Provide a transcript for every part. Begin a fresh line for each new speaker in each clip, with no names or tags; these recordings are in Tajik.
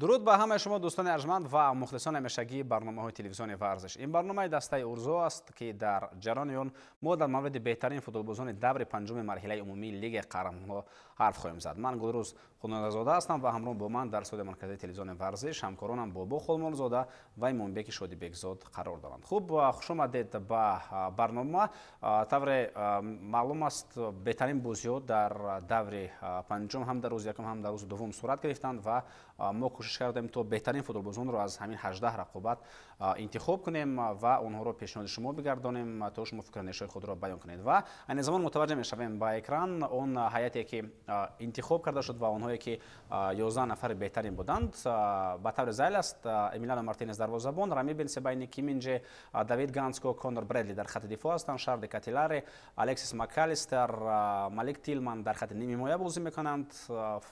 Дуруд ба ҳамаи шумо дӯстони арҷманд ва мухлисони ҳамешагии барномаҳои телевизиони варзиш. Ин барномаи дастаи Урзу аст, ки дар ҷараёни он мо дар мавриди беҳтарин футболбозони даври панҷуми марҳилаи умумии Лигаи қаҳрамонҳо ҳарф хоҳем зад. Ман Гулрӯз Худоназарзода ҳастам ва ҳамроҳ бо ман дар студияи марказии телевизиони варзиш ҳамкоронам Бобо Холмурзода ва Имомбеки Шодибекзод қарор доранд. Хуб, хуш омадед ба барнома. Тавре маълум аст, беҳтарин бозиҳо дар даври панҷум ҳам дар рӯзи якум, ҳам дар рӯзи дуввум сурат гирифтанд ва мо кӯшиш кардем то беҳтарин футболбозонро аз ҳамин 18 рақобат интихоб кунем ва онҳоро пешниҳоди шумо бигардонем то шумо фикру андешаҳои худро баён кунед. Ва айни замон мутаваҷҷеҳ мешавем ба экран он ҳайате ки интихоб карда шуд ва онҳое ки 11 нафари беҳтарин буданд. Ба таври зайл аст: Эмилиано Мартинес дарвозабон, Рами Бенсебайни, Киминже, Давид Ганско, Конор Бредли дар хати дифоъ ҳастанд, Шарди Катиларе, Алексис Макалистер, Малик Тилман дар хати нимҳимоя бозӣ мекунанд,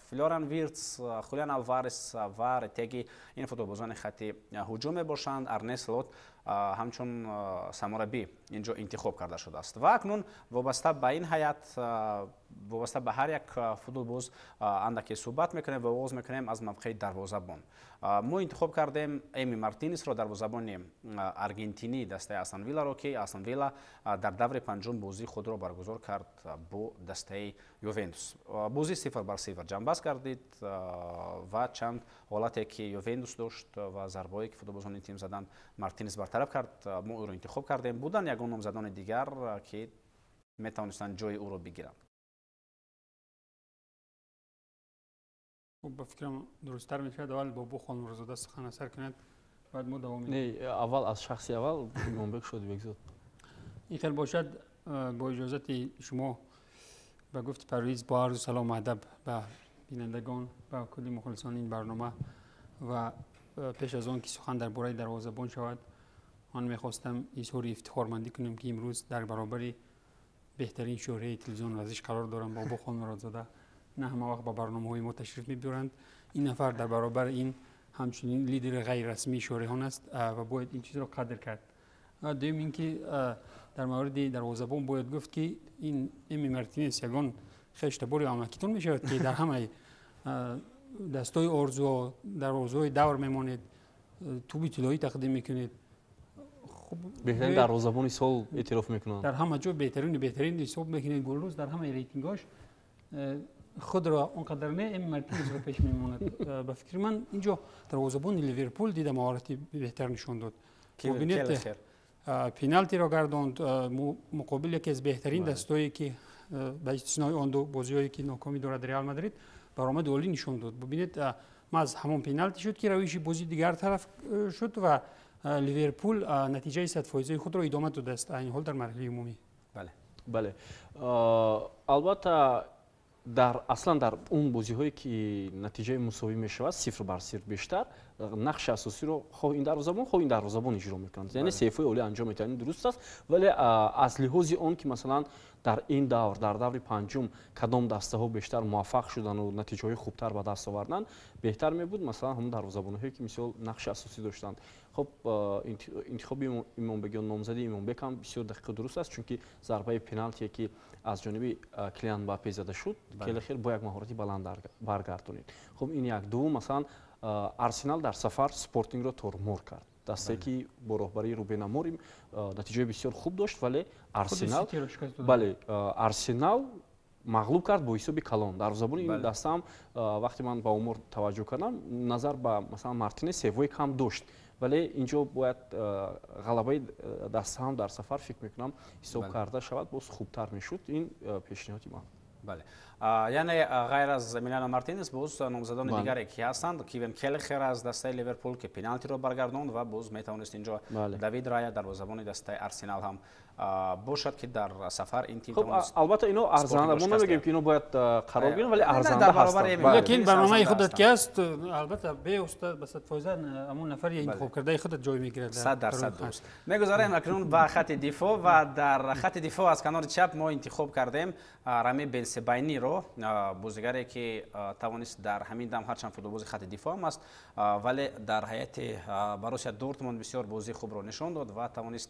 Флориан Виртс, Хулиан Алварес ва Ретеги ин футболбозони хати ҳуҷум мебошанд. Арне Слот ҳамчун самураббӣ инҷо интихоб карда шудааст. Ва акнун вобаста ба ин ҳайат, вобаста ба ҳар як футболбоз андаке суҳбат мекунем ва оғоз мекунем аз мавқеи дарвозабон. Мо интихоб кардем Эми Мартинесро, дарвозабони аргентинии дастаи Астон Вилларо, ки Астон Вилла дар даври панҷум бозии худро баргузор кард бо дастаи Ювентус. Бозӣ 0-0 ҷамъбаст гардид ва чанд ҳолате ки Ювентус дошт ва зарбаҳое ки футболбозони тим заданд, Мартинес бартараф кард. Мо ӯро интихоб кардем. Буданд ягон номзадони дигар, ки метавонистанд ҷои ӯро бигиранд?
Хуб, ба фикрам дурусттар мешавад аввал Бобо Холмурзода сухан асар кунад, баъд мо давом
Не, аввал аз шахси аввал Имомбек Шодибекзод.
Ин хел бошад, бо иҷозати шумо, ба гуфти Парвиз, бо арзу салому адаб ба бинандагон, ба кулли мухлисони ин барнома ва пеш аз он ки сухан дар бораи дарвозабон шавад, ман мехостам изҳори ифтихормандӣ кунем, ки имрӯз дар баробари беҳтарин шӯҳраи телевизиони варзиш қарор дорам. Бобо Холмуродзода на ҳама вақт ба барномаҳои мо ташриф мебиёранд. Ин нафар дар баробари ин ҳамчунин лидери ғайррасмии шореҳон аст ва бояд ин чизро қадр кард. Дуюм ин ки дар мавриди дарвозабон бояд гуфт, ки ин Эми Мартинес ягон хештабори амакитон мешавад, ки дар ҳамаи дастҳои орзуҳо дар орзуҳои давр мемонед, тӯби тиллоӣ тақдим мекунед.
Беҳтарин дарвозабони сол эътироф мекунанд.
Дар ҳама ҷо беҳтарину беҳтарин ҳисоб мекунед. Гулрӯз дар ҳамаи рейтингҳош худро он қадар не, Эми Мартинесро пеш мемонад. Ба фикри ман, инҷо дарвозабони Ливерпул дида маҳорати беҳтар нишон дод. Бубинед, пеналтиро гардонд муқобил яке аз беҳтарин дастҳое, ки ба истиснои он ду бозиҳое ки нокомӣ дорад Реал Мадрид, баромади олӣ нишон дод. Бубинед, маҳз ҳамон пеналти шуд, ки равиши бозӣ дигар тараф шуд ва Ливерпул натиҷаи 100-фоизаи худро идома додааст айни ҳол дар марҳилаи умумӣ.
Бале, албатта, дар аслан дар он бозиҳое ки натиҷаи мусовӣ мешавад, 0-0, бештар нақши асосиро хоҳ ин дарвозабон, хоҳ ин дарвозабон иҷро мекунанд, яъне сейфҳои олӣ анҷом медиҳанд. Ин дуруст аст, вале аз лиҳози он ки масалан дар ин давр, дар даври панҷум, кадом дастаҳо бештар муваффақ шудану натиҷаҳои хубтар ба даст оварданд, беҳтар мебуд масалан ҳамон дарвозабонҳое ки мисол нақши асосӣ доштанд. Хуб, интихоби Имомбек ё номзади Имомбек ҳам бисёр дақиқу дуруст аст, чунки зарбаи пеналтие ки аз ҷониби Килиан Мбаппе зада шуд, Келехер бо як маҳорати баланд баргардонид. Хуб, ин як. Дуввум, масалан, Арсенал дар сафар Спортингро тормор кард, дастае ки бо роҳбарии Рубен Аморим натиҷаи бисёр хуб дошт, вале Арсенал, бале, Арсенал мағлуб кард бо ҳисоби калон. Дарвозабони ин даста ҳам, вақте ман ба омор таваҷҷӯҳ кардам, назар ба масалан Мартинес сейвҳои кам дошт, вале инҷо бояд ғалабаи даста ҳам дар сафар, фикр мекунам, ҳисоб карда шавад, боз хубтар мешуд. Ин пешниҳоди ман.
Бале, яъне ғайр аз Эмилиано Мартинес боз номзадони дигаре ки ҳастанд: Кивен Келхер аз дастаи Ливерпул, ки пеналтиро баргардонд, ва боз метавонист инҷо Давид Рая, дарвозабони дастаи Арсенал ҳам бошад, ки дар сафар ин тим.
Албатта, ино арзанда, мо намегӯем, ки ино бояд қарор гиранд, вале арзанда ҳастанд.
Лекин барномаи худат ки аст, албатта, беуста ба 100% ҳамон нафари интихоб кардаи худат ҷой мегирад.
100% дуруст. Мегузарем акнун ба хати дифоъ ва дар хати дифоъ аз канори чап мо интихоб кардем Рами Бенсебайниро, бозигаре ки тавонист дар ҳамин дам, ҳарчанд футболбози хати дифоъ ҳам аст, вале дар ҳайати Боруссия Дортмунд бисёр бозии хубро нишон дод ва тавонист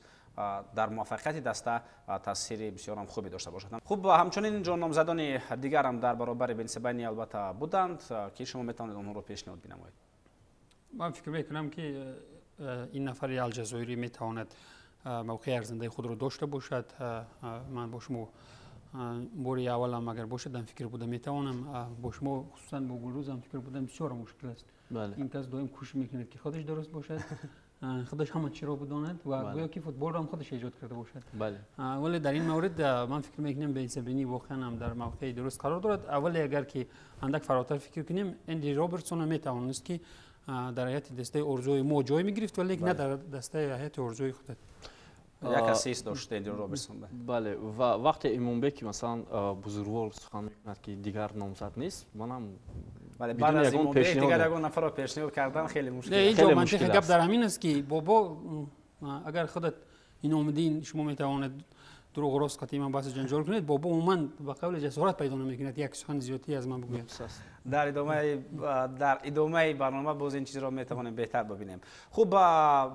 дар муваффақияти даста таъсири бисёрам хубе дошта бошад. Хуб, ҳамчунин инҷо номзадони дигарам дар баробари Бенсебайни албатта буданд, ки шумо метавонед онҳоро пешниҳод бинамоед.
Ман фикр мекунам, ки ин нафари алҷазоирӣ метавонад мавқеи арзандаи худро дошта бошад. Ман бо шумо бори аввалам агар бошад ҳамфикр буда метавонам. Бо шумо, хусусан бо Гулрӯз ҳамфикр будан бисёр мушкил аст. Ин кас доим кӯшиш мекунад, ки худаш дуруст бошад, худаш ҳама чиро бидонад ва гӯё ки футболро ҳам худаш эҷод карда бошад. Вале дар ин маврид ман фикр мекунам, Бенсебаини воқеан ҳам дар мавқеи дуруст қарор дорад. Аввале агар ки андак фаротар фикр кунем, Энди Робертсон метавонист, ки дар ҳайати дастаи орзуи мо ҷой мегирифт, вале на дар дастаи ҳайати орзуи худат.
Як ассист дошт Энди Робертсон.
Бале, ва вақте Имомбек, масалан, бузургвор сухан мекунад, ки дигар номзад нест, манам
Бале, баъд аз Имомбек дигар ягон нафарро пешниҳод кардан хеле мушкил.
Инҷо мантиқи гап дар ҳамин аст, ки бобо, агар худат Иномиддин, шумо метавонед дурӯғ рост қатъи ман баҳси ҷанҷол кунед, бобо умуман ба қавли ҷасорат пайдо намекунад як сухани зиёдтӣ аз ман бигӯяд.
Дар идомаи барнома боз ин чизро метавонем беҳтар бибинем. Хуб,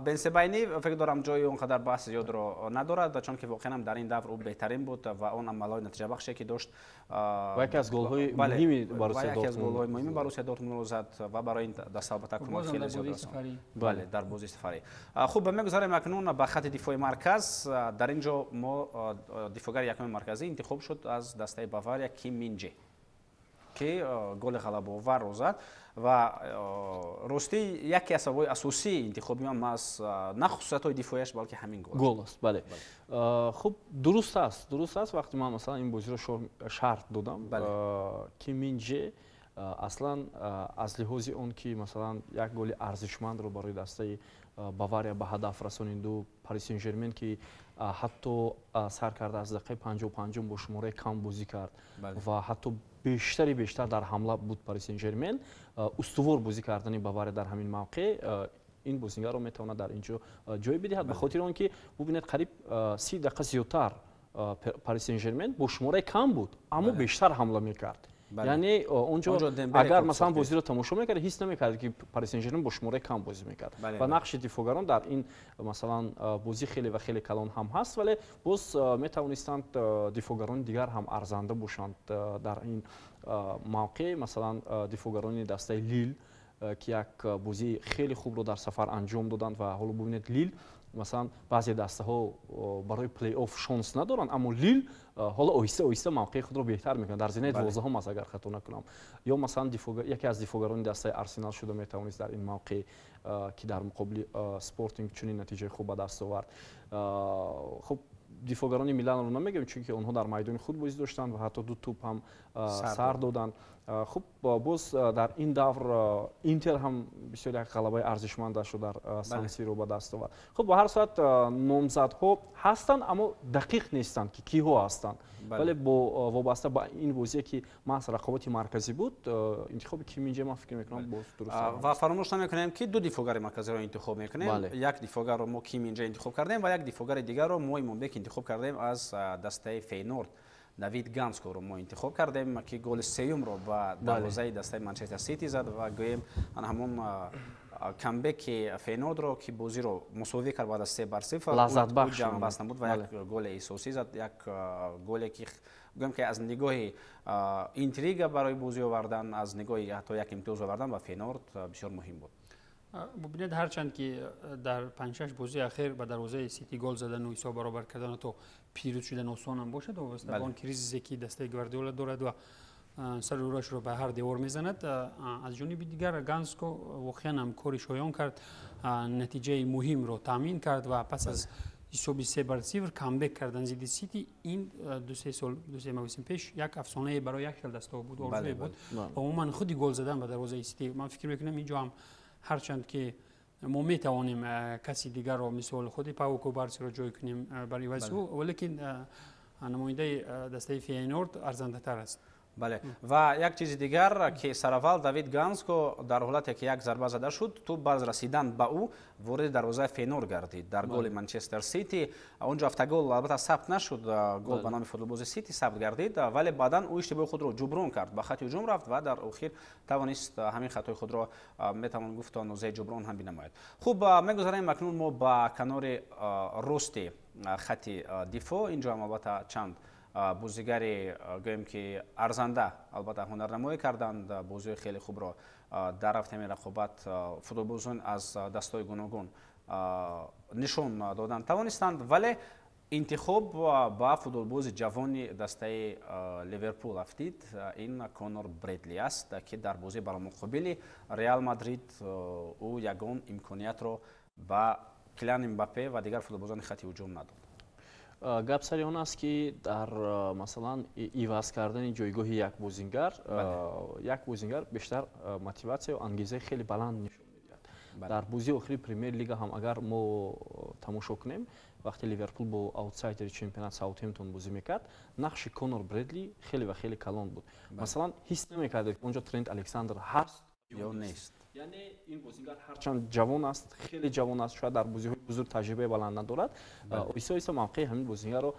Бенсебайни, фикр дорам, ҷои он қадар баҳси зиёдро надорад, чунки воқеан дар ин давр ӯ беҳтарин буд ва он амалҳои натиҷабахше, ки дошт.
Ва яке аз голҳои муҳими
Боруссия, яке аз голҳои муҳими Боруссия Дортмундро зад ва барои ин даста албатта кӯмак хеле зиёд расонд. Бале, дар бозии сафарӣ. Хуб, мегузарем акнун ба хати дифои марказ. Дар ин ҷо мо дифогари якуми марказӣ интихоб шуд аз дастаи Бавария Ким Минҷе, ки голи ғалабаоварро зад. Ва ростӣ, яке аз сабабҳои асосии интихоби ман маҳз на хусусиятҳои дифояш, балки ҳамин гол.
Гол аст, бале. Хуб, дуруст аст, дуруст аст. Вақте ман, масалан, ин бозиро шарҳ додам, Ким Минҷе аслан аз лиҳози он ки, масалан, як голи арзишмандро барои дастаи Бавария ба ҳадаф расониду Пари Сен Жермен, ки ҳатто сар карда аз дақиқаи 55-ум бо шумораи кам бозӣ кард ва ҳатто бештари бештар дар ҳамла буд Пари Сен Жермен, устувор бозӣ кардани Бавария дар ҳамин мавқеъ ин бозигарро метавонад дар ин ҷо ҷой бидиҳад, ба хотири он ки бубинед, қариб 30 дақиқа зиёдтар Пари Сен Жермен бо шумораи кам буд, аммо бештар ҳамла мекард. Яъне онҷо агар, масалан, бозиро тамошо мекард, ҳис намекард, ки Пари Сен Жермен бо шумораи кам бозӣ мекард. Ва нақши дифогарон дар ин, масалан, бозӣ хеле ва хеле калон ҳам ҳаст, вале боз метавонистанд дифогарони дигар ҳам арзанда бошанд дар ин мавқеъ. Масалан, дифогарони дастаи Лил, ки як бозии хеле хубро дар сафар анҷом доданд. Ва ҳоло бубинед, Лил, масалан, баъзе дастаҳо барои плей-офф шонс надоранд, аммо Лил ҳоло оҳиста оҳиста мавқеи худро беҳтар мекунад, дар зинаи 12-ум аст, агар хато накунам. Ё, масалан, яке аз дифогарони дастаи Арсенал шуда метавонист дар ин мавқеъ, ки дар муқобили Спортинг чунин натиҷаи хуб ба даст овард. Хуб, дифогарони Миланро намегӯем, чунки онҳо дар майдони худ бозӣ доштанд ва ҳатто ду тӯп ҳам сар доданд. Хуб, боз дар ин давр Интер ҳам бисёр як ғалабаи арзишмандашро дар Сан-Сиро ба даст овард. Хуб, ба ҳар сурат, номзадҳо ҳастанд, аммо дақиқ нестанд, ки киҳо ҳастанд. Вале бо вобаста ба ин бозие, ки маҳз рақобати марказӣ буд, интихоби Ким Минҷе, ман фикр мекунам, боз дуруст.
Ва фаромӯш намекунем, ки ду дифогари марказиро интихоб мекунем. Як дифогарро мо Ким Минҷе интихоб кардем ва як дифогари дигарро мо Имомбек интихоб кардем аз дастаи Фейнорд. Давид Ганскоро мо интихоб кардем, ки голи сеюмро ба дарвозаи дастаи Манчестер Сити зад ва гӯем, ҳамон камбеки Фейнордро, ки бозиро мусовӣ кард баъд аз 3-0,
лаззатбахш
ҷамъбаст намуд ва як голи эҳсосӣ зад, як голе, ки гӯем, ки аз нигоҳи интрига барои бозӣ овардан, аз нигоҳи ҳатто як имтиёз овардан ба Фейнорд бисёр муҳим буд.
Бубинед, ҳарчанд ки дар панҷшаш бозии ахир ба дарвозаи Сити гол задану ҳисоб баробар кардану то пирӯз шудан осонам бошад, вобаста ба он кризисе, ки дастаи Гвардиола дорад ва сари рӯашро ба ҳар девор мезанад, аз ҷониби дигар Ганско воқеан ҳам кори шоён кард, натиҷаи муҳимро таъмин кард ва пас аз ҳисоби 3-0 камбек кардан зидди Сити, ин 2-3 сол, 2-3 мавсим пеш як афсонае барои як хел дастаҳо буд, орзуе буд. Ва умуман худи гол задан ба дарвозаи Сити, ман фикр мекунам, инҷо ҳам ҳарчанд ки мо метавонем каси дигарро, мисол худи Пау Кубарсиро ҷой кунем бар ивази ӯ, валекин намояндаи дастаи Фейнорд арзандатар аст.
Бале, ва як чизи дигар, ки сараввал Давид Ганско дар ҳолате ки як зарба зада шуд, тӯп баъд расидан ба ӯ вориди дарвозаи Фейнорд гардид дар голи Манчестер Сити. Онҷо автогол албатта сабт нашуд, гол ба номи футболбози Сити сабт гардид, вале баъдан ӯ иштибоҳи худро ҷуброн кард, ба хати ҳуҷум рафт ва дар охир тавонист ҳамин хатои худро, метавон гуфт, то андозаи ҷуброн ҳам бинамояд. Хуб, мегузарем акнун мо ба канори рости хати дифоъ. Инҷо ҳам албатта чанд бозигари гӯем ки арзанда албатта ҳунарнамоӣ карданд, бозиҳои хеле хубро дар рафти ҳамин рақобат футболбозон аз дастҳои гуногун нишон додан тавонистанд, вале интихоб ба футболбози ҷавони дастаи Ливерпул афтид. Ин Конор Бредли аст, ки дар бозӣ бар муқобили Реал Мадрид ӯ ягон имкониятро ба Килиан Мбаппе ва дигар футболбозони хати ҳуҷум надод.
Гап сари он аст, ки дар масалан иваз кардани ҷойгоҳи як бозингар бештар мотиватсия ё ангезаи хеле баланд нишон медиҳад. Дар бозии охири Премер Лига ҳам агар мо тамошо кунем, вақте Ливерпул бо аутсайдери чемпионат Саутҳемптон бозӣ мекард, нақши Конор Бредли хеле ва хеле калон буд. Масалан, ҳис намекардед, ки онҷо Трент Александр ҳаст
ё нест.
Яъне ин бозингар ҳарчанд ҷавон аст, хеле ҷавон аст, шояд дар бозиҳои бузург таҷрибаи баланд надорад, оҳиста оҳиста мавқеи ҳамин бозингарро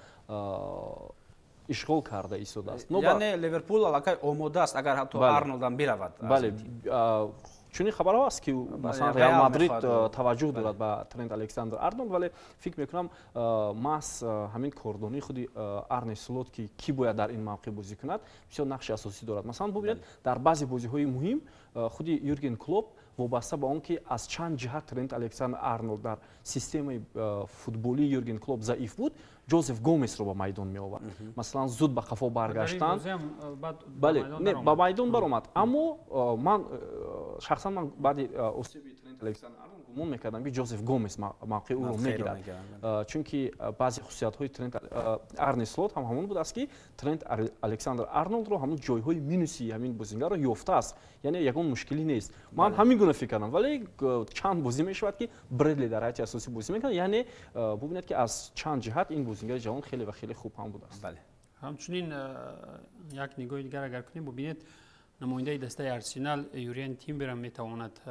ишғол карда истодааст.
Яъне Ливерпул аллакай омода аст, агар ҳатто Арнолдам биравад.
Бале, чунин хабарҳо аст, ки масалан Реал Мадрид таваҷҷӯҳ дорад ба Трент Александр Арнолд, вале фикр мекунам, маҳз ҳамин кордонии худи Арне Слот, ки кӣ бояд дар ин мавқеъ бозӣ кунад, бисёр нақши асосӣ дорад. Масалан, бубинед, дар баъзе бозиҳои муҳим худи Юрген Клоп вобаста ба он ки аз чанд ҷиҳат Трент Александр Арнолд дар системаи футболии Юрген Клоп заиф буд, Ҷозеф Гомесро ба майдон меовард. Масалан, зуд ба қафо баргаштан. Бале, не, ба майдон баромад, аммо ман шахсан ман баъди осеби Трент Александр Арнолд гумон мекардам, ки Ҷозеф Гомес мавқеи ӯро мегирад, чунки баъзе хусусиятҳои Трент Арне Слот ҳам ҳамон будааст, ки Трент Александр Арнолдро ҳамон ҷойҳои минуси ҳамин бозингарро ёфтааст, яъне ягон мушкилӣ нест. Ман ҳамин гуна фикр кардам, вале чанд бозӣ мешавад, ки Бредли дар ҳайати асосӣ бозӣ мекунад. Яъне бубинед, ки аз чанд ҷиҳат ин бозингари ҷавон хеле ва хеле хуб ҳам будааст.
Ҳамчунин як нигоҳи дигар агар кунем, бубинед, намояндаи дастаи Арсенал Юриен Тимберам метавонад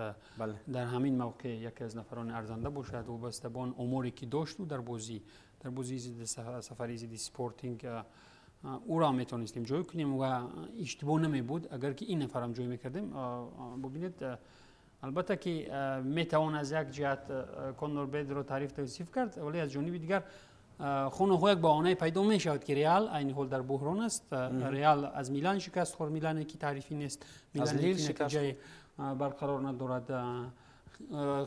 дар ҳамин мавқеъ яке аз нафарони арзанда бошад. Вобаста ба он оморе, ки дошту дар бозии сафари зидди Спортинг, ӯро метавонистем ҷой кунем ва иштибоҳ намебуд, агар ки ин нафарам ҷой мекардем. Бубинед, албатта ки метавон аз як ҷиҳат Конор Бредлиро таъриф тавсиф кард, вале аз ҷониби дигар хонаҳо як баҳонае пайдо мешавад, ки Реал айни ҳол дар буҳрон аст. Реал аз Милан шикаст хӯрд, Милане ки таърифӣ нест, Милане ки натиҷаи барқарор надорад.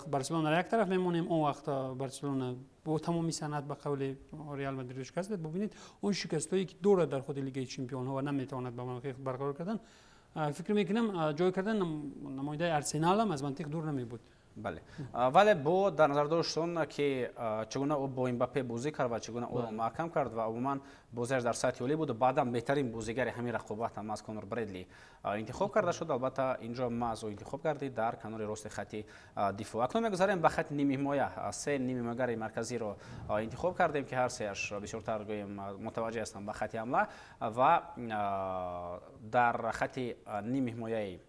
Барселонаро як тараф мемонем, он вақт Барселона бо тамоми санъат ба қавли Реал Мадрид шикаст дад. Бубинед, он шикастҳое, ки дорад дар худи Лигаи чемпионҳо ва наметавонад ба мавқеи худ барқарор кардан, фикр мекунам, ҷой кардан намояндаи Арсеналам аз мантиқ дур намебуд.
Бале, вале бо дар назар доштон, ки чӣ гуна ӯ бо Мбаппе бозӣ кард ва чӣ гуна ӯро маҳкам кард ва умуман бозиаш дар сатҳи олӣ буд, баъдан беҳтарин бозигари ҳамин рақобат ҳам аз Конор Бредли интихоб карда шуд. Албатта, инҷо маҳз ӯ интихоб гардид дар канори рости хати дифоъ. Акнун мегузарем ба хати нимҳимоя. Се нимҳимоягари марказиро интихоб кардем, ки ҳар сеаш бисёртар гӯем мутаваҷҷеҳ ҳастанд ба хати ҳамла, ва дар хати нимҳимояи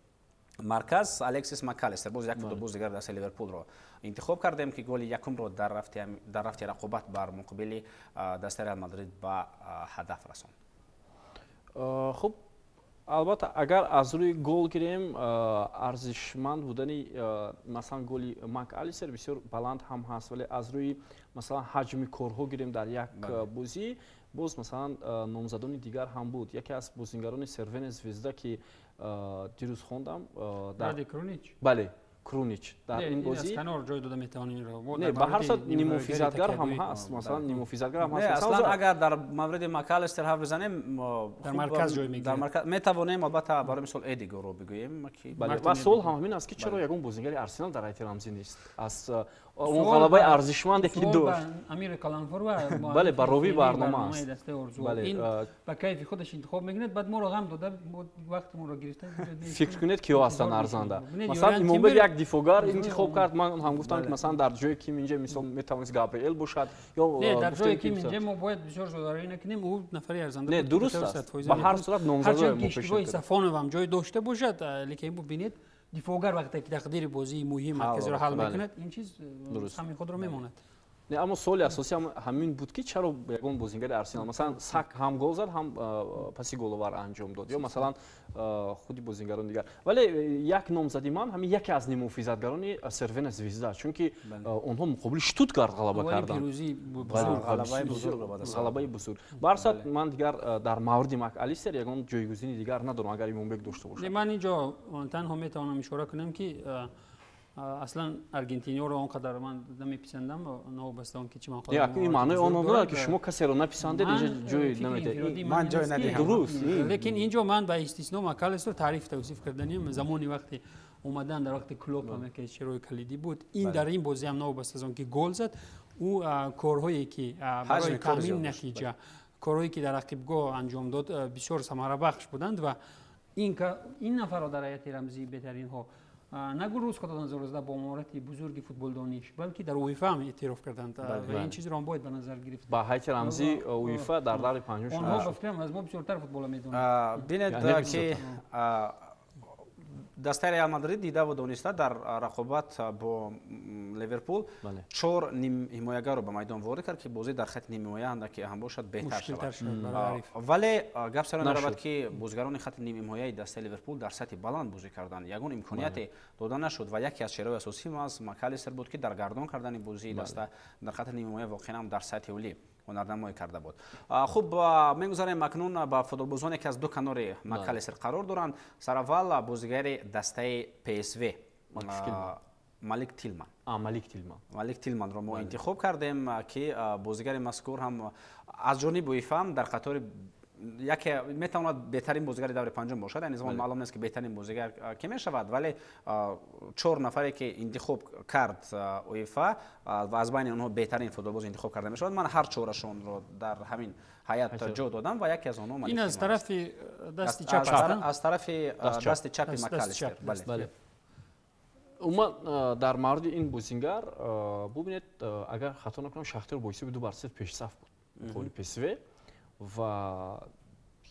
марказ Алексис Макалистер, боз як футболбоз дигар дастаи Ливерпулро интихоб кардем, ки голи якумро дар рафти рақобат бар муқобили дастаи Реал Мадрид ба ҳадаф расонд.
Хуб, албатта, агар аз рӯи гол гирем, арзишманд будани масалан голи Мак Алистер бисёр баланд ҳам ҳаст, вале аз рӯи масалан ҳаҷми корҳо гирем дар як бозӣ, боз масалан номзадони дигар ҳам буд. Яке аз бозингарони Сервена Звезда, ки дирӯз хондам, бале, Крунич
дар ин бозӣ канор ҷой дода метавонем инро.
Не, ба ҳар сурат ниммуҳофизатгар ҳам ҳаст, масалан ниммуҳофизатгар ҳам ҳаст.
Аслан, агар дар мавриди Макалистер ҳарф бизанем,
дар марказ ҷой мегирад.
Дар марказ метавонем албатта барои мисол Эдигорро бигӯем,
ки бале. Ва суол ҳам ҳамин аст, ки чаро ягон бозингари Арсенал дар ҳайати рамзӣ нест аз он ғалабаи арзишманде, ки дошт.
Амир Каланфор ва
бале, ба ровии барнома
аст. Ин ба кайфи худаш интихоб мекунад, баъд моро ғам дода, вақтмонро гирифта.
Фикр кунед, киҳо ҳастанд арзанда. Масалан, Имомбек як дифоъгар интихоб кард. Ман ҳам гуфтам, ки масалан дар ҷои Ким Минже мисол метавонист Габриэл бошад
ё не, дар ҷои Ким Минже мо бояд бисёр зодарӣ накунем, ӯ нафари арзанда.
Не, дуруст аст, ба ҳар сурат номзадои
мо пеш Сафонов ҳам ҷой дошта бошад, лекин бубинед, дифоъгар вақте ки тақдири бозии муҳим марказиро ҳал мекунад, ин чиз ҳамин худро мемонад.
Не, аммо суоли асосӣ ҳамин буд, ки чаро ягон бозингари Арсенал, масалан, Сак ҳам гол зад, ҳам паси головар анҷом дод, ё масалан худи бозингарони дигар. Вале як номзади ман ҳамин яке аз ниммуҳофизатгарони Сервена Звезда, чунки онҳо муқобили Штутгарт ғалаба карданд. Ғалабаи бузург. Барсад, ман дигар дар мавриди Макалистер ягон ҷойгузини дигар надорам, агар Имомбек дошта бошад.
Ман инҷо танҳо метавонам ишора кунам, ки аслан аргентиниёро он қадар ман намеписандам, новобаста он ки чӣ ман
худам. Ин маънои он надорад, ки шумо касеро написандед, инҷо ҷой намедиҳед.
Ман ҷой надиҳам.
Дуруст.
Лекин инҷо ман ба истисно Макалистер таъриф тавсиф карданим замони вақти омадан дар вақти Клоп ҳам яке чирои калидӣ буд. Ин дар ин бозӣ ҳам новобаста аз он ки гол зад, ӯ корҳое ки барои таъмини натиҷа, корҳое ки дар рақибгоҳ анҷом дод, бисёр самарабахш буданд ва ин нафарро дар ҳайати рамзии беҳтаринҳо на рӯз 2019 бо маҳорати бузурги футболдониш, балки дар УЕФА ҳам эътироф карданд ва ин чизро ҳам бояд ба назар гирифт.
Ба ҳайати рамзии УЕФА дар даври панҷум.
Онҳо ба фикрам аз мо бисёртар футболро медонанд.
Бинед, ки дастаи Реал Мадрид дидаву дониста дар рақобат бо Ливерпул чор нимҳимоягарро ба майдон ворид кард, ки бозӣ дар хати нимҳимоя андаке ҳам бошад, беҳтар шавад. Вале гап сар меравад, ки бозигарони хати нимҳимояи дастаи Ливерпул дар сатҳи баланд бозӣ карданд, ягон имконияте дода нашуд ва яке аз чеҳраҳои асосӣ аз Макалистер буд, ки дар гардон кардани бозии даста дар хати нимҳимоя воқеан ҳам дар сатҳи олӣ ҳунарнамоӣ карда буд. Хуб, мегузарем акнун ба футболбозоне, ки аз ду канори Макалистер қарор доранд. Сараввал бозигари дастаи ПСВ Малик Тилман. Малик Тилманро мо интихоб кардем, ки бозигари мазкур ҳам аз ҷониби УЕФА дар қатори яке метавонад беҳтарин бозигари даври панҷум бошад. Айни замон маълум нест, ки беҳтарин бозигар кӣ мешавад, вале чор нафаре, ки интихоб кард УЕФА ва аз байни онҳо беҳтарин футболбоз интихоб карда мешавад, ман ҳар чорашонро дар ҳамин ҳайат ҷо додам ва яке аз онҳо
ин аз тарафи дасти чап,
аз тарафи дасти чапи Макалистер.
Бале. Умуман, дар мавриди ин бозингар бубинед, агар хато накунам, Шахтёр бо ҳисоби 2-0 пешсаф буд муқобили ПСВ ва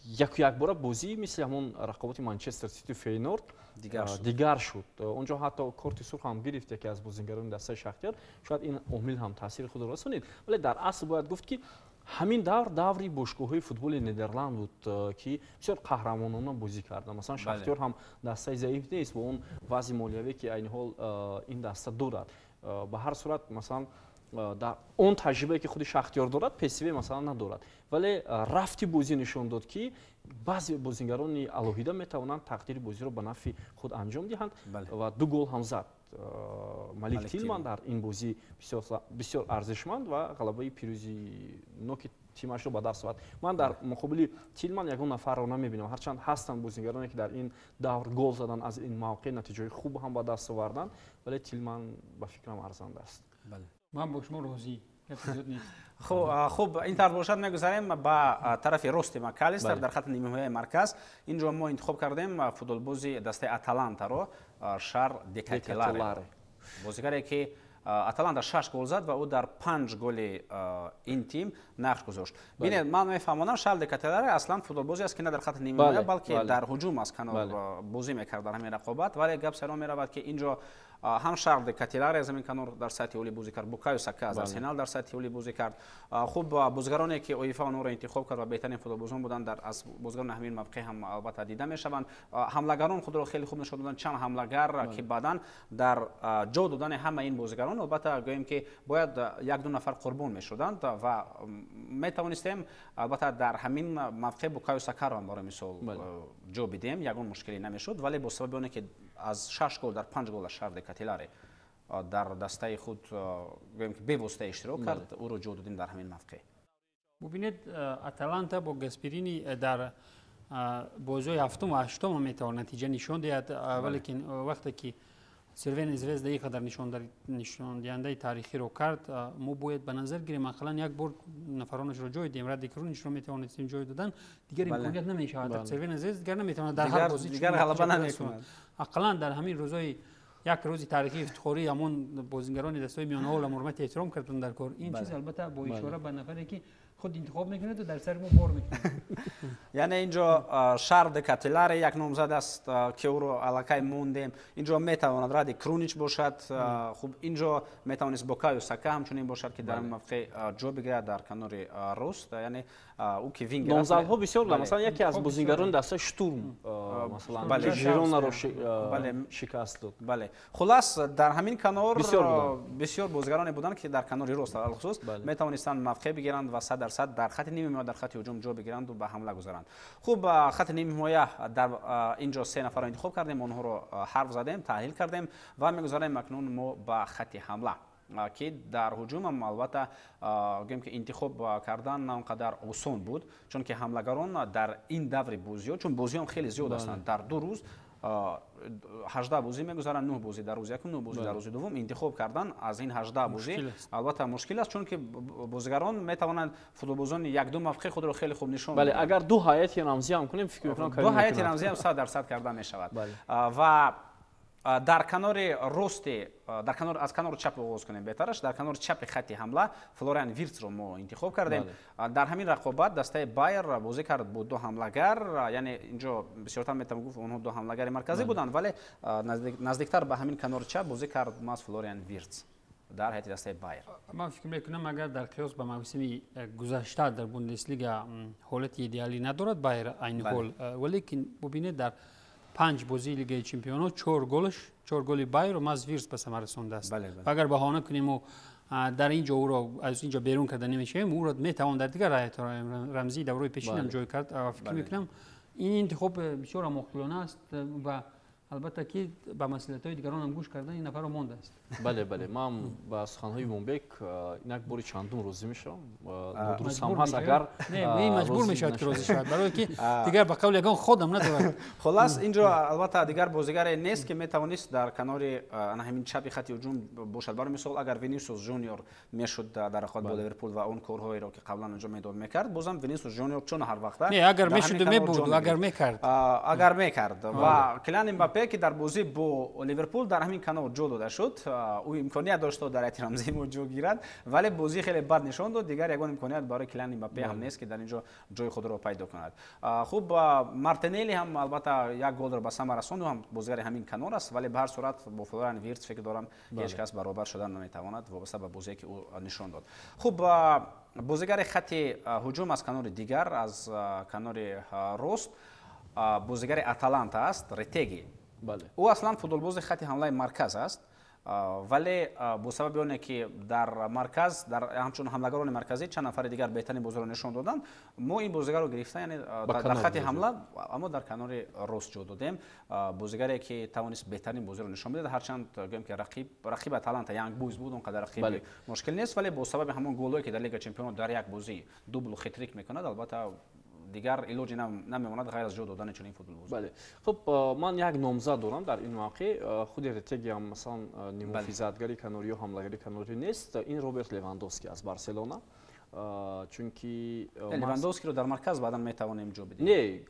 яку якбора бозӣ мисли ҳамон рақобати Манчестер Сити Фейнорд дигар шуд. Онҷо ҳатто корти сурх ҳам гирифт яке аз бозингарони дастаи Шахтёр. Шояд ин омил ҳам таъсири худро расонид, вале дар асл бояд гуфт, ки ҳамин давр даври бошгоҳҳои футболи Нидерланд буд, ки бисёр қаҳрамонона бозӣ карданд. Масалан, Шахтёр ҳам дастаи заиф нест бо он вазъи молиявӣ, ки айни ҳол ин даста дорад. Ба ҳар сурат, масалан, дар он таҷрибае, ки худи Шахтёр дорад, ПСВ масалан надорад, вале рафти бозӣ нишон дод, ки баъзе бозингарони алоҳида метавонанд тақдири бозиро ба нафъи худ анҷом диҳанд ва ду гол ҳам зад Малик Тилман дар ин бозӣ бисёр арзишманд ва ғалабаи пирӯзиноки тимашро ба даст овард. Ман дар муқобили Тилман ягон нафарро намебинам, ҳарчанд ҳастанд бозингароне, ки дар ин давр гол заданд, аз ин мавқеъ натиҷаҳои хуб ҳам ба даст оварданд, вале Тилман ба фикрам арзанда аст.
Ман бо шумо розӣ.
Хуб, ин тавр бошад, мегузарем ба тарафи рости Макалистер дар хати нимҳимояи марказ. Инҷо мо интихоб кардем футболбози дастаи Аталантаро, Шар Декателаре, бозигаре, ки Аталанта 6 гол зад ва ӯ дар 5 голи ин тим нақш гузошт. Бинед, ман мефаҳмонам, Шар Декателаре аслан футболбозе аст, ки на дар хати нимҳимоя, балки дар ҳуҷум аз канор бозӣ мекард дар ҳамин рақобат, вале гап саро меравад, ки инҷо ҳам Шарл де Кателаре аз ҳамин канор дар сатҳи олӣ бозӣ кард, Букайо Сака аз Арсенал дар сатҳи олӣ бозӣ кард. Хуб, бозигароне, ки УЕФА онҳоро интихоб кард ва беҳтарин футболбозон буданд, дар аз бозигарони ҳамин мавқеъ ҳам албатта дида мешаванд. Ҳамлагарон худро хеле хуб нишон доданд, чанд ҳамлагар, ки баъдан дар ҷо додани ҳамаи ин бозигарон албатта гӯем, ки бояд як ду нафар қурбон мешуданд ва метавонистем албатта дар ҳамин мавқеъ Букайо Сакаро ҳам барои мисол ҷо бидиҳем, ягон мушкиле намешуд, вале бо сабаби оне, ки аз 6 гол дар 5 гол аз Шарл де Кателаре дар дастаи худ гӯем, ки бевосита иштирок кард, ӯро ҷо додем дар ҳамин мавқеъ.
Бубинед, Аталанта бо Гасперини дар бозиҳои ҳафтум ва ҳаштум ҳам метавонад натиҷа нишон диҳад, валекин вақте ки Сервена Звезда ин қадар нишондиҳандаи таърихиро кард, мо бояд ба назар гирем, ақаллан як бор нафаронашро ҷой диҳем. Радди Круничро метавонистем ҷой додан, дигар имконият намешавад. Сервена Звезда дигар наметавонад дар ҳар бозӣ
дигар ғалаба намекунад.
Ақаллан дар ҳамин рӯзҳои як рӯзи таърихии ифтихорӣ ҳамон бозингарони дастаҳои миёнаҳоро ҳурмати эҳтиром карданд дар кор. Ин чиз албатта бо ишора ба нафаре, ки Худ интихоб мекунад ва дар сари мо бор мекунад.
Яъне инҷо Шарл де Кателаре як номзад аст, ки ӯро аллакай мондем. Инҷо метавонад Ради Крунич бошад. Хуб, инҷо метавонист Букайо Сака ҳамчунин бошад, ки дар ин мавқеъ ҷо бигирад дар канори рост, яъне ӯ ки вингер аст.
Номзадҳо бисёр буданд. Масалан, яке аз бозигарони дастаи Штурм, масалан, ки Жиронаро шикаст дод.
Бале. Хулас, дар ҳамин канор бисёр бозигароне буданд, ки дар канори рост алхусус метавонистанд мавқеъ бигиранд ва 100% дар хати нимҳимоя, дар хати ҳуҷум ҷо бигиранд ва ба ҳамла гузаранд. Хуб, хати нимҳимоя дар инҷо се нафарро интихоб кардем, онҳоро ҳарф задем, таҳлил кардем ва мегузарем акнун мо ба хати ҳамла, ки дар ҳуҷум ҳам албатта гӯем ки интихоб кардан на он қадар осон буд, чунки ҳамлагарон дар ин даври бозиҳо, чун бозиҳо хеле зиёд ҳастанд, дар ду рӯз 18 бозӣ мегузаранд, 9 бозӣ дар рӯзи якум, 9 бозӣ дар рӯзи дуввум. Интихоб кардан аз ин 18 бозӣ албатта мушкил аст, чунки бозигарон метавонанд футболбозони як-ду мавқеи худро хеле хуб нишон
бале, агар ду ҳайати рамзӣ ҳам кунем, фикр мекунам
ду ҳайати рамзӣ ҳам 100% карда мешавад. Ва дар канори рости, дар канор, аз канори чап оғоз кунем беҳтараш, дар канори чапи хати ҳамла Флориан Виртсро мо интихоб кардем. Дар ҳамин рақобат дастаи Байер бозӣ кард бо ду ҳамлагар, яъне инҷо бисёртар метавон гуфт онҳо ду ҳамлагари марказӣ буданд, вале наздиктар ба ҳамин канори чап бозӣ кард маз Флориан Виртс дар ҳайати дастаи Байер.
Ман фикр мекунам, агар дар қиёс ба мавсими гузашта дар Бундеслига ҳолати идеалӣ надорад Байер айни ҳол, валекин бубинед, дар 5 бозии Лигаи Чемпионҳо 4 голи Байерро маз Виртс ба самар расондааст. Агар баҳона кунем ва дар инҷо ӯро аз инҷо берун карда намешавем, ӯро метавон дар дигар ҳайатҳои рамзии давраи пешин ҳам ҷой кард. Фикр мекунам, ин интихоб бисёр оқилона аст ва албатта ки ба масъулиятҳои дигарон ҳам гӯш кардан ин нафарро мондааст.
Бале, бале, ман ба суханҳои Имонбек инак бори чандум розӣ мешавам. Нодуруст ҳам ҳаст, агар
не, маҷбур мешавад ки розӣ шавад, барое ки дигар ба қавли ягон ходам надорад.
Хулас, инҷо албатта дигар бозигаре нест, ки метавонист дар канори ана ҳамин чапи хати ҳуҷум бошад. Барои мисол, агар Винисиус Жуниор мешуд дар рақобат бо Ливерпул ва он корҳоеро ки қаблан анҷом медод мекард, бозам Винисиус Жуниор чун ҳар вақта
не, агар мешуд мебуд, агар мекард,
агар мекард. Ва Килиан Мбаппе, ки дар бозӣ бо Ливерпул дар ҳамин канор ҷо дода шуд, ӯ имконият дошт дар ҳайати рамзии мо ҷо гирад, вале бозӣ хеле бад нишон дод. Дигар ягон имконият барои Килиан Мбаппе ҳам нест, ки дар инҷо ҷои худро пайдо кунад. Хуб, Мартинелли ҳам албатта як голро ба самар расонд, ҳам бозигари ҳамин канор аст, вале ба ҳар сурат бо Флориан Виртс фикр дорам ҳеҷ кас баробар шудан наметавонад вобаста ба бозие ки ӯ нишон дод. Хуб, бозигари хати ҳуҷум аз канори дигар, аз канори рост, бозигари Аталанта аст, Ретеги. Ӯ аслан футболбози хати ҳамлаи марказ аст, вале бо сабаби оне ки дар марказ, дар ҳамчун ҳамлагарони марказӣ чанд нафари дигар беҳтарин бозиро нишон доданд, мо ин бозигарро гирифта, яъне дар хати ҳамла, аммо дар канори рост ҷо додем. Бозигаре ки тавонист беҳтарин бозиро нишон бидиҳад, ҳарчанд гӯем ки рақиб Аталанта Янг Бойз буд, он қадар рақиби мушкил нест, вале бо сабаби ҳамон голҳое ки дар Лига Чемпионот дар як бозӣ дублу хитрик мекунад, албатта дигар илоҷе намемонад ғайр аз ҷо додани чунин футболбоз.
Бале. Хуб, ман як номзад дорам дар ин мавқеъ. Худи Ретеги ҳам масалан нимуҳофизатгари канорӣ ё ҳамлагари канорӣ нест. Ин Роберт Левандовски аз Барселона. Чунки
Левандовскиро дар марказ баъдан метавонем ҷо бидиҳем.
Не,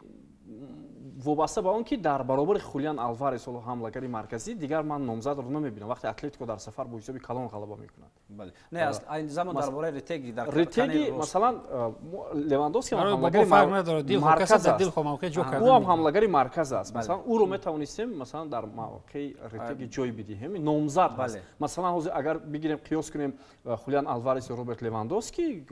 вобаста ба он ки дар баробари Хулиан Алварес ҳоло ҳамлагари марказӣ, дигар ман номзадро намебинам. Вақте Атлетико дар сафар бо ҳисоби калон ғалаба мекунад.
Бале. Не, аз замон дар бораи Ретеги дар
Ретеги масалан Левандовски ҳам ҳамлагари марказ аст. Ӯ ҳам ҳамлагари марказ аст. Масалан, ӯро метавонистем масалан дар мавқеи Ретеги ҷой бидиҳем. Номзад аст. Масалан, ҳозир агар бигирем қиёс кунем Хулиан Алварес ё Роберт Левандовски,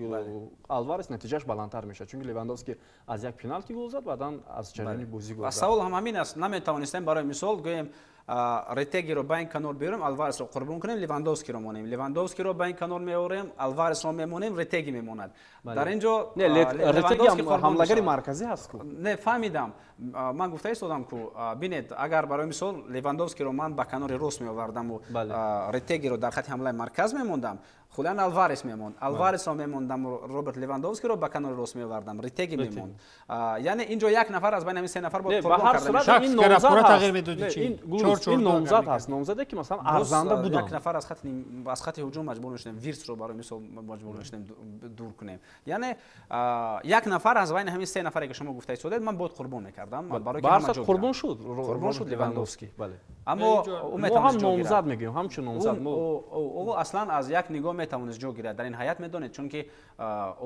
Алварес натиҷааш баландтар мешавад, чунки Левандовски аз як пеналти гол зад, баъдан аз ҷараёни бозӣ гол зад.
Савол ҳам ҳамин аст, наметавонистем барои мисол гӯем Ретегиро ба ин канор биёрем, Алваресро қурбон кунем, Левандовскиро монем. Левандовскиро ба ин канор меорем, Алваресро мемонем, Ретеги мемонад. Дар ин ҷо
Ретеги ҳамлагари марказӣ ҳаст ку?
Не, фаҳмидам. Ман гуфта истодам ку, бинед, агар барои мисол Левандовскиро ман ба канори рост меовардаму Ретегиро дар хати ҳамлаи марказ мемондам, Хулиан Алварес мемонд. Алваресро мемондам, Роберт Левандовскиро ба канори рост меовардам, Ретеги мемонд. Яъне ин ҷо як нафар аз байни ҳамин се нафар бояд қурбон карда мешуд.
Ин номзад аст. Ин номзад ҳаст, номзаде ки масалан арзанда буданд.
Як нафар аз хати ҳуҷум маҷбур мешудем, Виртсро барои мисол маҷбур мешудем дур кунем. Яъне як нафар аз байни ҳамин се нафаре ки шумо гуфта истодед, ман бояд қурбон мекардам. Барои ки ҳама ҷо
қурбон шуд. Қурбон шуд Левандовски. Бале.
Аммо ӯ
метавонист ҷо гирад. Мо ҳам номзад мегӯем, ҳамчун номзад.
Ӯ аслан аз як нигоҳ метавонист ҷо гирад дар ин ҳайат, медонед, чунки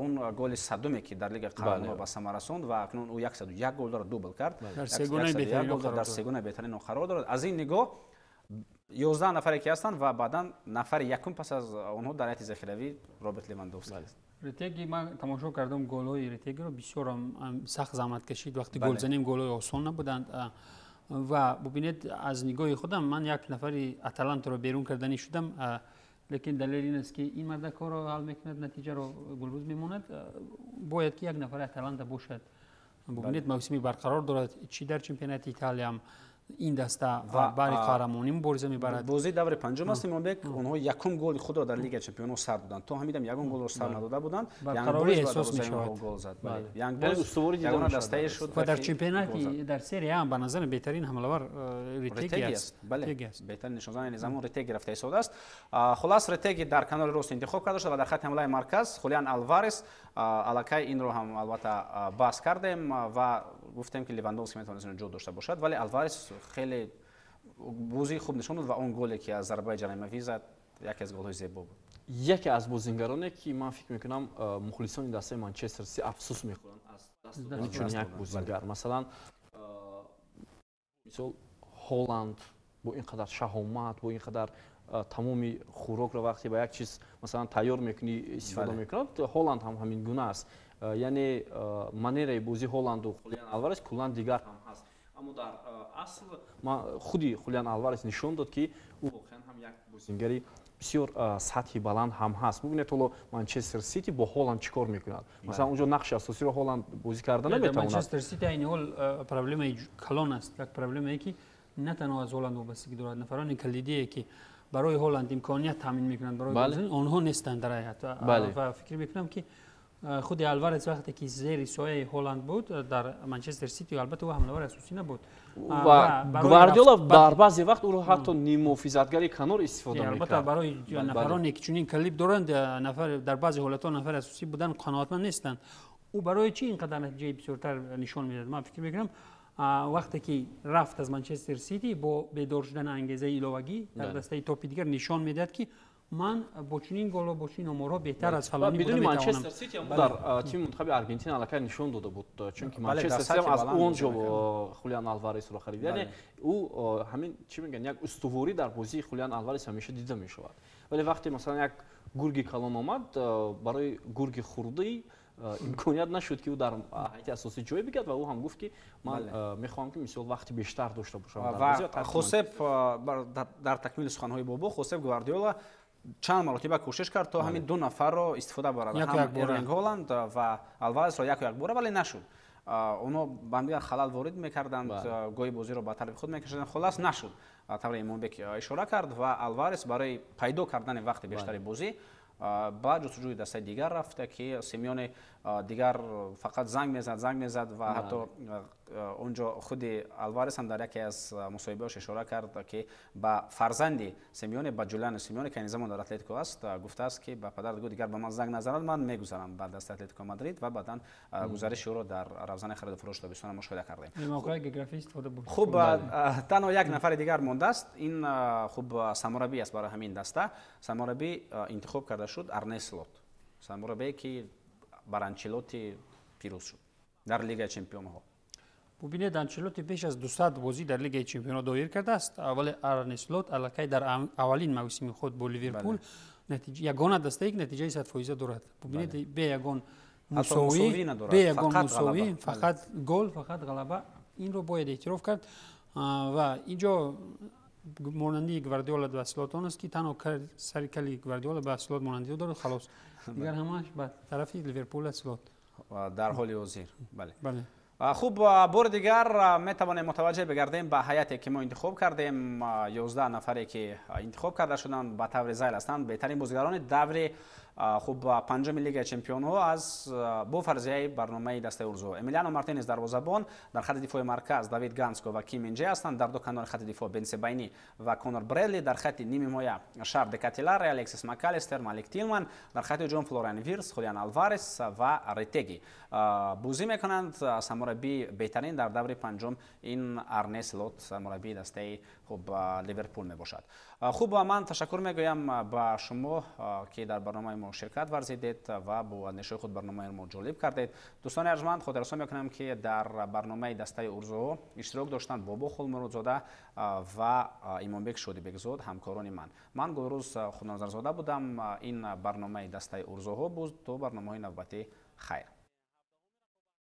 он голи 100-уме ки дар Лигаи Қаҳрамонҳо ба самар расонд ва акнун ӯ 101 гол дорад, дубл кард,
дар сегонаи
беҳтарин қарор дорад. Аз ин нигоҳ 11 нафаре ки ҳастанд ва баъдан нафари якум пас аз онҳо дар ҳайати захиравӣ Роберт Левандовски аст.
Ретеги, ман тамошо кардам голҳои Ретегиро, бисёр сахт заҳмат кашид. Вақте гол занем, голҳои осон набуданд. Ва бубинед, аз нигоҳи худам ман як нафари Аталантаро берун карданӣ шудам, лекин далел ин аст, ки ин марда корро ҳал мекунад, натиҷаро голбоз мемонад. Бояд ки як нафари Аталанта бошад. Бубинед, мавсими барқарор дорад, чӣ дар чемпионати Италиям ин даста бари қаҳрамонӣ мубориза мебарад.
Бозии даври панҷум аст, Имомбек, онҳо якум голи худро дар Лигаи чемпионҳо сар доданд. То ҳамидам ягон голро сар надода буданд.
Барқарорӣ эҳсос мешавад.
Гол зад. Янг Бойз ягона дастае шуд.
Ва дар чемпионати, дар Серия А ба назарам беҳтарин ҳамлавар Ретеги аст.
Бале, беҳтарин нишонзан ин замон Ретеги рафта истодааст. Хулас, Ретеги дар канори рост интихоб карда шуд ва дар хатти ҳамлаи марказ Хулиан Алварес. Аллакай инро ҳам албатта баҳс кардем ва гуфтем, ки Левандовски метавонист ҷо дошта бошад, вале Алварес хеле бозии хуб нишон дод ва он голе ки аз зарбаи ҷаримавӣ зад, яке аз голҳои зебо буд.
Яке аз бозингароне ки ман фикр мекунам, мухлисони дастаи Манчестер Сити афсӯс мехӯранд аз даст додани чунин як бозингар, масалан, мисол, Ҳоланд бо ин қадар шаҳомат, бо ин қадар тамоми хӯрокро вақте ба як чиз, масалан, тайёр мекунӣ, истифода мекунад, Ҳоланд ҳам ҳамин гуна аст. Яъне манераи бозии Ҳоланду Хулиан Алварес куллан дигар ҳам ҳаст, аммо дар асл худи Хулиан Алварес нишон дод, ки ӯ воқеан ҳам як бозингари бисёр сатҳи баланд ҳам ҳаст. Бубинед, ҳоло Манчестер Сити бо Ҳоланд чӣ кор мекунад. Масалан, онҷо нақши асосиро Ҳоланд бозӣ карда наметавонад.
Манчестер Сити айни ҳол проблемаи калон аст, як проблемае, ки на танҳо аз Ҳоланд вобастагӣ дорад. Нафарони калидие, ки барои Ҳоланд имконият таъмин мекунанд барои, онҳо нестанд дар ҳайат. Ва фикр мекунам, ки худи Алварес вақте ки зери сояи Ҳоланд буд дар Манчестер Сити, албатта, ӯ ҳамлавари асосӣ набуд.
Ва Гвардиола дар баъзе вақт ӯро ҳатто ниммуҳофизатгари канор истифода мекард.
Албатта, барои нафароне, ки чунин калиб доранд, нафар дар баъзе ҳолатҳо нафари асосӣ будан қаноатманд нестанд. Ӯ барои чӣ ин қадар натиҷаи бисёртар нишон медиҳад? Ман фикр мекунам, вақте ки рафт аз Манчестер Сити, бо бедор шудани ангезаи иловагӣ дар дастаи топи дигар нишон медиҳад, ки ман бо чунин голо, бо чунин оморҳо беҳтар аз фалонӣ
буда метавонам. Манчестер Сити дар тими мунтахаби Аргентина аллакай нишон дода буд, чунки Манчестер Сити аз он ҷо Хулиан Алваресро харид. Яъне ӯ ҳамин, чӣ мегӯянд, як устуворӣ дар бозии Хулиан Алварес ҳамеша дида мешавад. Вале вақте, масалан, як гурги калон омад, барои гурги хурдӣ имконият нашуд, ки ӯ дар ҳайати асосӣ ҷой бигирад, ва ӯ ҳам гуфт, ки ман мехоҳам, ки мисол вақти бештар дошта бошам.
Ва Хосеп, дар такмили суханҳои Бобо, Хосеп Гвардиола чанд маротиба кӯшиш кард, то ҳамин ду нафарро истифода барад, ҳам Эрлинг Ҳоланд ва Алваресро яку якбора, вале нашуд. Онҳо ба ҳамдигар халал ворид мекарданд, гоҳи бозиро ба тарафи худ мекашиданд. Хулас, нашуд, тавре Имомбек ишора кард, ва Алварес барои пайдо кардани вақти бештари бозӣ ба ҷустуҷӯи дастаи дигар рафта, ки Симеоне дигар фақат занг мезад, занг мезад. Ва ҳатто онҷо худи Алварес ҳам дар яке аз мусоҳибаҳош ишора кард, ки ба фарзанди Симеоне, ба Ҷулиано Симеоне, ки айни замон дар Атлетико аст, гуфтааст, ки ба падар гӯ, дигар ба ман занг назанад, ман мегузарам ба дасти Атлетико Мадрид. Ва баъдан гузариши ӯро дар равзанаи хариду фурӯши тобистона мушоҳида кардем. Хуб, танҳо як нафари дигар мондааст. Ин, хуб, сармураббӣ аст барои ҳамин даста. Сармураббӣ интихоб карда шуд Арне Слот, сармураббие, ки бар Анчелоти пирӯз шуд дар Лигаи чемпионҳо.
Бубинед, Анчелоти беш аз 200 бозӣ дар Лигаи чемпионҳо доир кардааст, вале Арне Слот аллакай дар аввалин мавсими худ бо Ливерпул ягона дастае, ки натиҷаи 100% дорад. Бубинед, бе ягон мусовӣ, бе ягон мусовӣ, фақат гол, фақат ғалаба. Инро бояд эътироф кард. Ва инҷо монандии Гвардиола ба Слот он аст, ки танҳо сари кали Гвардиола ба Слот монандиҳо дорад, халос, дигар ҳамааш ба тарафи Ливерпул аст, Слот.
Дар ҳоли ҳозир, бале. Хуб, бори дигар метавонем мутаваҷҷеҳ бигардем ба ҳайате, ки мо интихоб кардем. 11 нафаре, ки интихоб карда шуданд, ба таври зайл ҳастанд беҳтарин бозигарони даври, хуб, панҷуми Лигаи чемпионҳо аз бо фарзияи барномаи дастаи Урзу. Эмилиано Мартинес дарвозабон, дар хати дифои марказ Давид Ганско ва Ким Минже ҳастанд, дар ду канори хати дифоъ Бенсебайни ва Конор Бредли, дар хати нимҳимоя Шар де Кателаре, Алексис Макалистер, Малик Тилман, дар хати ҳуҷум Флориан Вирс, Хулиан Алварес ва Ретеги бозӣ мекунанд. Сармураббии беҳтарин дар даври панҷум ин Арне Слот, сармураббии дастаи хуб Ливерпул мебошад. Хуб, ман ташаккур мегӯям ба шумо, ки дар барномаи мо ширкат варзидед ва бо андешаҳои худ барномаи мо ҷолиб кардед. Дӯстони арҷманд, хотиррасон мекунам, ки дар барномаи дастаи орзуҳо иштирок доштанд Бобо Хулмуродзода ва Имонбек Шодибекзод, ҳамкорони ман. Ман Гулрӯз Худназарзода будам. Ин барномаи дастаи орзуҳо буд. То барномаҳои навбатӣ, хайр.